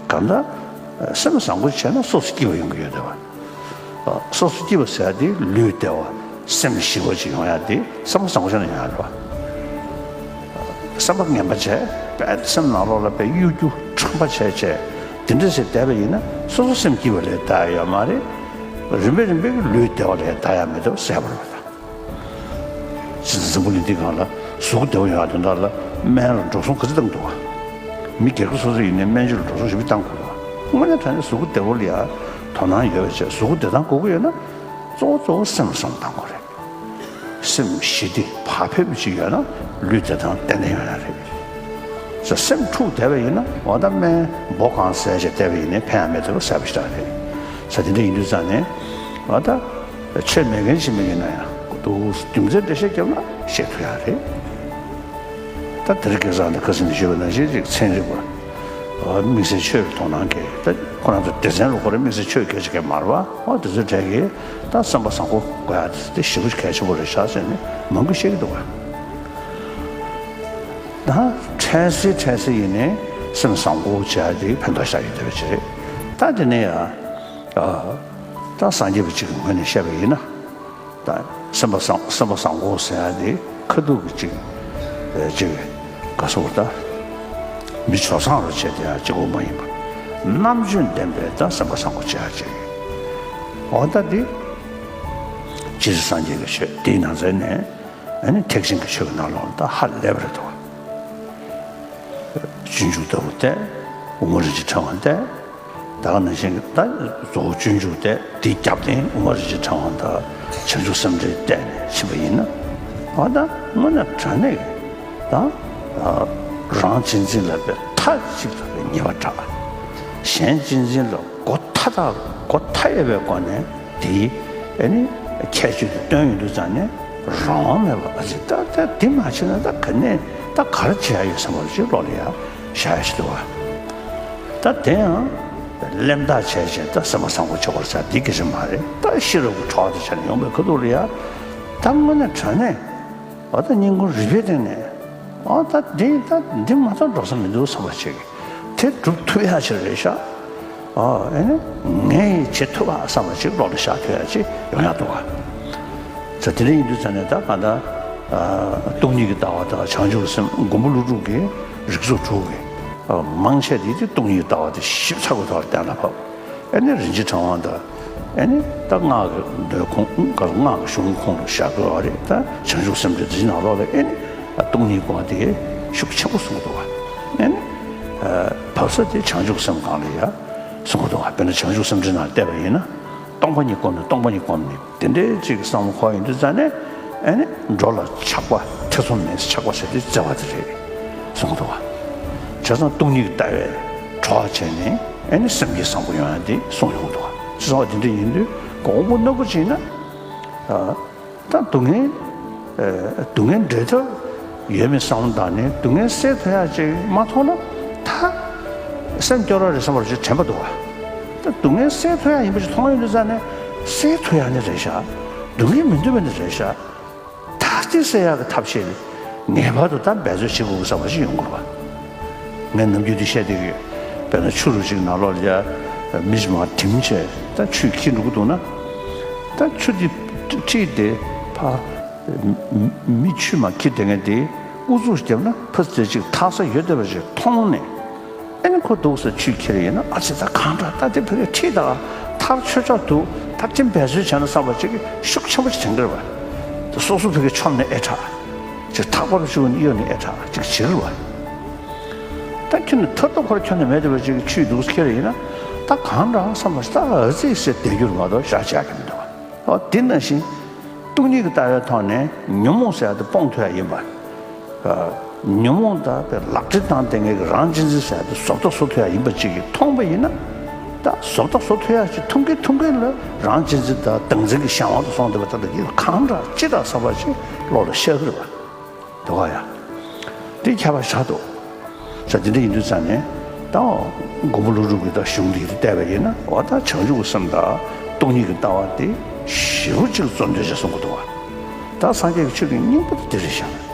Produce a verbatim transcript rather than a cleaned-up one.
གང་ལྟར་སེམས་བཟང་པོ་བྱས་ན་སོ་སོ་སྐྱིད་པ་ཡོང་གི་ཡོད་དེ་བ། སོ་སོ་སྐྱིད་པ་ཟེར་ཡ་དེ་ལུས་བདེ་བ་སེམས་ཞི་བ་ཅིག་ཡོང་ཡ་དེ་བསམ་བློ་བཟང་པོ་བྱས་ན་ཡོང་ཡ་རེད་བ། བསམ་པ་ངན་པ་བྱས་པས་སེམས་ནང་ལོགས་ལ་པས་གཡོ་སྒྱུ་ཁྲམ་པ་བྱས་བྱས་དེ་འདྲ་ཟེར་བསྡད་པ་ཡིན་ན་སོ་སོ་སེམས་སྐྱིད་པ་ལས་ལྡོག་ཡ་ཡོད་མ་རེད། རིམ་པས་རིམ་པས་ཀྱི་ལུས་བདེ་བ་ལས་ལྡོག་ཡ་མེད་དེ་བ་ཟེར་བ་རེད་བ། སྲིད་འཛིན་བཟང་པོ་གླིང་འདིའི་སྒང་ལ་གཟུགས་པོ་བདེ་བོ་ཡོང་ཡ་དོན་དག་ལ་སྨན་ལ་འགྲོ་སོང་ག་ཚོད་བཏང་འདུག་བ། མི་སྒེར་གྱི་སོ་སོ་ཡིན་ནའི་སྨན་བཅོས་ལ་འགྲོ་སོང་ཞེ་པོ་བཏང་དགོས་རེད་བ། དངོས་གནས་དྲང་གནས་གཟུགས་པོ་བདེ་བོ་ལ་ཡ་དོ་སྣང་ཡོད་པ་བྱས་གཟུགས་པོ་བདེ་ཐང་དགོས་ཀྱི་ཡོད་ན་གཙོ་བོ་གཙོ་བོ་སེམས་ལ་བསམ་བློ་གཏང་དགོས་རེད། སེམས་ཞི་བདེ་བག་ཕེབས་ཅིག་ཡོད་ན་ལུས་བདེ་ཐང་ཏན་ཏན་ཡོང་ཡ་རེད། ས་སེམས་འཁྲུགས་བསྡད་པ་ཡིན་ན་འོ་ད་སྨན་སྦོ་གང་ཟས་བྱས་བསྡད་པ་ཡིན་ནའི་ཕན་ཡ་མེད་ཚོད་པ་ཟ་བ་ཞིག་རང་རེད། ས་དེ་འདྲ་ཡིན་དུས་ཙང་ནས་འོ་ད་ཆོས་མེད་མཁན་ཅིག་མི་ཡིན་ན་ཡང་འདུག་རྒྱུ་མཚན་འགྲེལ་བཤད་བརྒྱབ་ན་ཤེས་ཐུབ་ཡ་རེད། ད་དེ་རིང་ཁ་སང་འདི་ཁ་སང་ནས་ཞུས་པ་ནང་བཞིན་ཅིག་ཚན་རིག་པ་དམིགས་བསལ་ཆོས་ལ་དོ་སྣང་གིས་ད་ཁོ་རང་ཚོ་སྡེ་ཚན་ལ་ཁོ་རང་དམིགས་བསལ་ཆོས་སྐད་ཆ་གས་མ་རེད་བ། འོ་དེ་ཚོའི་གྲས་ཀྱིས་ད་སེམས་པ་བཟང་པོ་དགོས་ཡ་དེ་ཞེ་པོ་གལ་ཆེན་པོ་རེད་ཤག་ཟེར་ནས་མང་པོ་བཤད་ཀྱི་འདུག་བ། ད་ཕྲན་སེ་ཕྲན་སེ་ཡིན་ནའི་སེམས་བཟང་པོ་བྱ་ཡ་དེ་ཕན་ཐོགས་ཤར་ཡོད་བསྡད་པ་ཅིག་རེད། ད་དེ་ནས་ཡང་ད་སངས་རྒྱས་པ་གཅིག་གི་ངོས་ནས་བཤད་པ་ཡིན་ན་ད་སེམས་པ་བཟང་སེམས་པ་བཟང་པོ་ཟེར་ཡ་དེ་ཁ་ཐུག་གི་གཅིག་གཅིག་ག་སོགས་ད་མི་ཆོག་སང་རུ་བྱས་ཏེ་ཡང་གཅིག་པོ་མ་ཡིན་པར་རྣམ་དཔྱོད་ལྡན་པའི་ད་སེམས་པ་བཟང་པོ་བྱ་ཡ་གཅིག་འོ་ད་འདི་སྤྱིར་སངས་རྒྱས་ཀྱི་ཆོས་དེའི་ནང་ཚན་ནས། ཨ་ནི་ཐེག་ཆེན་གྱི་ཆོས་ཀྱི་ནང་ལོགས་ད་ཧ་ལས་པ་རེད་དོ། སྤྱོད་འཇུག་ལྟ་བུ་སྟེ། དབུ་མ་རིན་ཆེན་ཕྲེང་བ་སྟེ། ད་ག་ནང་བཞིན་གྱི་ད་གཙོ་བོ་སྤྱོད་འཇུག་སྟེ་དེའི་རྒྱབ་རྟེན་དབུ་མ་རིན་ཆེན་ཕྲེང་བ་དང་བྱང་ཆུབ་སེམས་འགྲེལ་བལྟས་ནས་ཕྱིན་པ་ཡིན་ན། ཨ་ད་དངོས་གནས་དྲང་གནས་ཀྱི་ད་རང་གཅེས་འཛིན་ལ་པའི་མཐའ་གཅིག་ཏུ་པའི་ཉེས་པ་དྲག་གཞན་གཅེས་འཛིན་ལ་སྒོ་མཐའ་དག་སྒོ་མཐའ་ཡས་པའི་སྒོ་ནས། དེའི་ཨ་ནི་ཁྱད་ཆོས་དེ་སྟོན་ཡོང་དུས་ཙང་ནས་རང་དབང་མེད་པ་ཨ་ཙི་ད་ད་དེ་མ་བྱས་ན་ད་ག་ནས་ད་ག་རེ་བྱེད་ཡ་ཡོད་བསམ་པ་ཅིག་བློ་ལ་ཡ་ཤར་ཡ་ཞིག་འདུག་བ། ད་དེ་ཡང་གླེན་རྟགས་བྱས་བྱས་ད་སེམས་པ་བཟང་པོ་བྱེད་དགོས་ཟེར་དེ་སྐད་ཆ་མ་རེད། ད་ཤེས་རབ་ཀྱི་གྲོགས་དེ་བྱས་ནས་ཡོང་པའི་ཁ་ཐུག་ལ་ཡ་ད་དངོས་གནས་དྲང་གནས་འོ་ད་སྙིང་ཁུང་རུས་པའི་སྟེང་ནས་འོ་ད་འདི་ད་འདི་མ་གཏོགས་འགྲོ་ས་མི་འདུག་བསམ་པ་ཅིག་དེ་སྒྲུབ་ཐུབ་ཡ་ཅིག་རེད་ཤག་ཨ་ཨེ་ནི་ངས་བྱེད་ཐུབ་པ་བསམ་པ་ཅིག་བློ་ལ་ཤར་ཐུབ་ཡ་ཅིག་ཡོང་ཡ་འདུག་བ། ས་དེ་འདྲ་ཡིན་དུས་ཙང་ནས་ད་གང་ལྟར་སྟོང་ཉིད་ཀྱི་ལྟ་བ་དང་བྱང་ཆུབ་སེམས་མགོན་པོ་ཀླུ་སྒྲུབ་ཀྱི་རིགས་ཚོགས་དྲུག་གི་མང་ཆེ་དེ་དེ་སྟོང་ཉིད་ཀྱི་ལྟ་བ་དེ་ཞིབ་ཚགས་པའི་ཐོག་ལ་གཏན་ལ་ཕབ། ཨེ་ནི་རིན་ཆེན་ཕྲེང་བ་དང་ཨེ་ནི་ད་སྔགས་ཀྱི་ཁོངས་སྔགས་ཀྱི་གཞུང་ཁོངས་ལ་བཞག་དགོས་པ་རེད། ད་བྱང་ཆུབ་སེམས་འགྲེལ་འདི་ནང་ལོགས་ལ་ཨེ་ནི་སྟོང་ཉིད་སྐོར་དེ་ཤུགས་ཆེན་པོ་གསུང་གི་འདུག་བ། ཨེ་ནི་བབས་ས་དེ་བྱང་ཆུབ་སེམས་སྒང་ལ་ཡ་གསུང་གི་འདུག་བ། དཔེར་ན་བྱང་ཆུབ་སེམས་འགྲེལ་ནང་བལྟས་པ་ཡིན་ན་སྟོང་པ་ཉིད་བསྒོམས་ནས་སྟོང་པ་ཉིད་བསྒོམས་ནས་དེ་འདྲའི་ཅིག་བསམ་བློ་འཁོར་ཡོང་དུས་ཙང་ནས་ཨེ་ནི་འགྲོ་ལ་ཆགས་པ་ཐེ་ཚོམ་མེད་ཆགས་པ་ཟེར་དེ་བརྩེ་བ་དེ་རེད་གསུང་གི་འདུག་བ། བྱས་ཙང་སྟོང་ཉིད་ཀྱི་ལྟ་བའི་གྲོགས་བྱས་ནས་ཨེ་ནི་སེམས་བསྐྱེད་བཟང་པོ་ཡོང་ཡ་དེ་གསུངས་ཡོང་གི་འདུག་བ། བྱས་ཙང་དེ་འདྲ་ཡིན་དུས་དབང་པོ་རྣོན་པོ་ཅིག་ན། ད་སྡུག་བསྔལ། སྡུག་བསྔལ་འབྲལ་ཐབས་ཡོད་མེད་བསམ་བློ་བཏང་ནས་སྡུག་བསྔལ་སེལ་ཐུབ་ཡག་ཅིག་མ་མཐོང་ན་ད་སེམས་སྐྱོ་ར་རེད་བསམ་པ་ཅིག་དྲན་པ་འདུག་བ། ད་སྡུག་བསྔལ་སེལ་ཐུབ་ཡག་ཡིན་པ་ཅིག་མཐོང་ཡོང་དུས་ཙང་ནས་སེལ་ཐུབ་ཡག་ནི་རེད་ཤག་སྡུག་བསྔལ་མི་འདོད་པ་ནི་རེད་ཤག་ད་དེ་སེལ་ཡག་གི་ཐབས་ཤེས་ངེས་པར་དུ་ད་འབད་རྩོལ་བྱེད་དགོས་བསམ་པ་ཅིག་ཡོང་གི་རེད་བ། ངས་ནམ་རྒྱུན་དེ་བཤད་བསྡད་ཀྱི་ཡོད། དཔེར་ན་ཆུ་རུ་ཅིག་ནང་ལོགས་ལ་ཡ་མི་ཞིག་མར་དྲིམ་བྱས་ད་ཆུ་འཁྱིལ་འགྲོ་གི་འདུག་ན། ད་ཆུ་དེ་འཁྲིས་དེ་ཕ། མི་ཆུ་མར་འཁྱིལ་བསྡད་མཁན་དེ་ཨུ་ཚུགས་བརྒྱབ་ན་ཕ་ཙེ་ཅིག་ཐག་ས་ཡོད་བསྡད་པ་ཞིག་མཐོང་ནས། ཨེ་ནི་ཁོ་འདུག་ས་ཆུ་འཁྱིལ་ཡིན་ན་ཨ་ཙི་ད་གང་འདྲ་ད་དེ་ཕ་གི་འཁྲིས་ད་ཐག་ཆོད་ཆོག་འདུག་ད་ཅི་འབད་རྩོལ་བྱས་ན་བསམ་པ་ཅིག་ཤུགས་ཆེན་པོ་ཞིག་དྲན་གི་རེད་བ། ད་སོ་སོ་ཕ་གི་མཆོང་ནས་ཨེ་དྲག་ཅིག་ཐག་པ་རུ་ཞུགས་ནས་གཡོལ་ནས་ཨེ་དྲག་ཅིག་བྱེད་རེད་བ། ད་ཁྱོད་ནི་ཐར་ཐོ་འཁོར་ཁྱོད་ནི་མེད་དེ་བ་ཅིག་ཆུའི་འདུག་ཁྱེར་ཡིན་ན་ད་གང་འདྲ་བསམ་པ་ཞིག་ད་ཨ་ཙི་ཟེར་བསྡད་རྒྱུ་རེད་མ་གཏོགས་བཞག་བྱ་གི་མི་འདུག་བ། འོ་དེ་ནང་བཞིན་སྟོང་ཉིད་ཀྱི་ལྟ་བའི་ཐོག་ནས་ཉོན་མོངས་ཟེར་ཡ་དེ་སྤོང་ཐུབ་ཡ་ཡིན་པ། ཉོན་མོངས་དང་དེ་ལག་ཁྲིད་དང་དེ་ངེད་ཀྱི་རང་གཅེས་འཛིན་ཟེར་ཡ་དེ་བཟོ་ལྟ་བཟོ་ཐུབ་ཡ་ཡིན་པ་ཅིག་གིས་མཐོང་པ་ཡིན་ན། ད་བཟོ་ལྟ་བཟོ་ཐུབ་ཡ་ཅིག་མཐོང་གིན་མཐོང་གིན་ལ་རང་གཅེས་འཛིན་དང་བདག་འཛིན་གྱི་གཞན་དབང་དུ་སོང་བསྡད་པ་ད་ལྟ་ཡིན་གང་འདྲ་ཅི་འདྲ་བསམ་པ་ཅིག་བློ་ལ་ཤར་གི་རེད་བ། དེ་བ་ཡ། དེ་ཁྱད་པར་ཆགས་འདུག་ས་དེ་འདྲ་ཡིན་དུས་ཙང་ནས་ད་མགོན་པོ་ཀླུ་སྒྲུབ་ཀྱི་ད་གཞུང་འདི་བལྟས་པ་ཡིན་ན་འོ་ད་བྱང་ཆུབ་ཀྱི་སེམས་དང་སྟོང་ཉིད་ཀྱི་ལྟ་བ་དེ་ཞེ་པོ་ཅིག་བརྩོན་འགྲུས་བྱས་གསུང་གི་འདུག་བ། ད་སངས་རྒྱས་ཀྱི་ཆོས་ཀྱི་སྙིང་པོ་དེ་དེ་རེད་ཤག